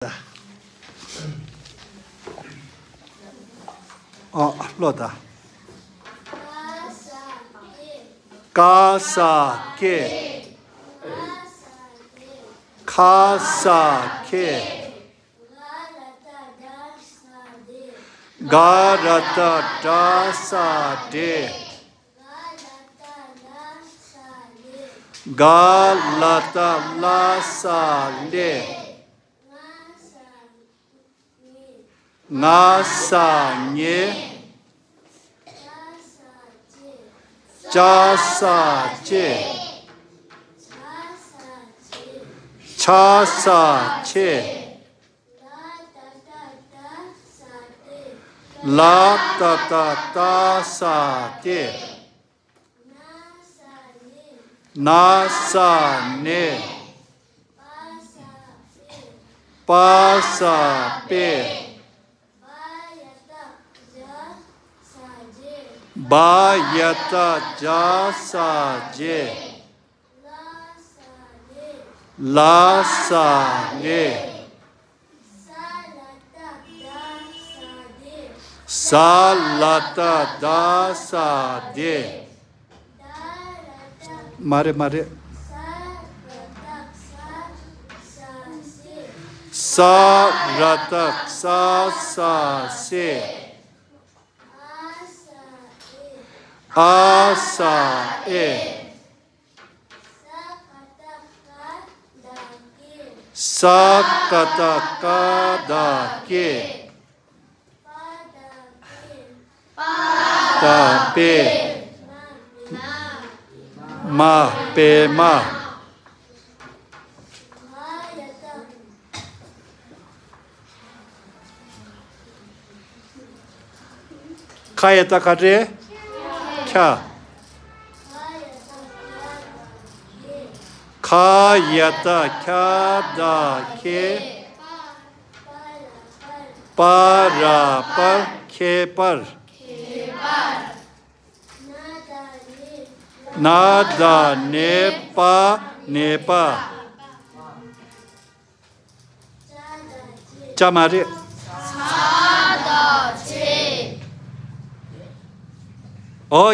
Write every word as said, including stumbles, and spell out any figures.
ཨ། ཀློག་དང་། ཀ་ས་ཀེ། ཁ་ས་ཁེ། ག་ར་ཏ་གྲ་ས་གྲེ། ག་ལ་ཏ་གླ་ས་གླེ། ང་ས་ཉེ། ཅ་ས་ཅེ། ཆ་ས་ཆེ། ལ་ཏ་ཏ་ཏ་ས་ཏེ། ན་ས་ནེ། པ་ས་པེ། བ་ཡ་ཏ་ཇ་ས་ཇེ། ལ་ས་ལེ། ས་ལ་ཏ་ད་ས་དེ། མ་རེད་མ་རེད། ས་ར་ཏ་ས་ས་སེ། ཨ་ས་ཨེ། ས་ཀ་ཏ་ཀ་ད་ཀེ། པ་པེ། མ་པེ་མ། ཁ་ཡ་ཏ་ཁ་རེ། ཁྱ། ཁ་ཡ་ཏ་ཁྱ་ད་ཁེ། པ་ར་པར་ཁེ་པར། ན་ད་ནེ་པ་ནེ་པ། ཅ་མ་རེད། ཨོ།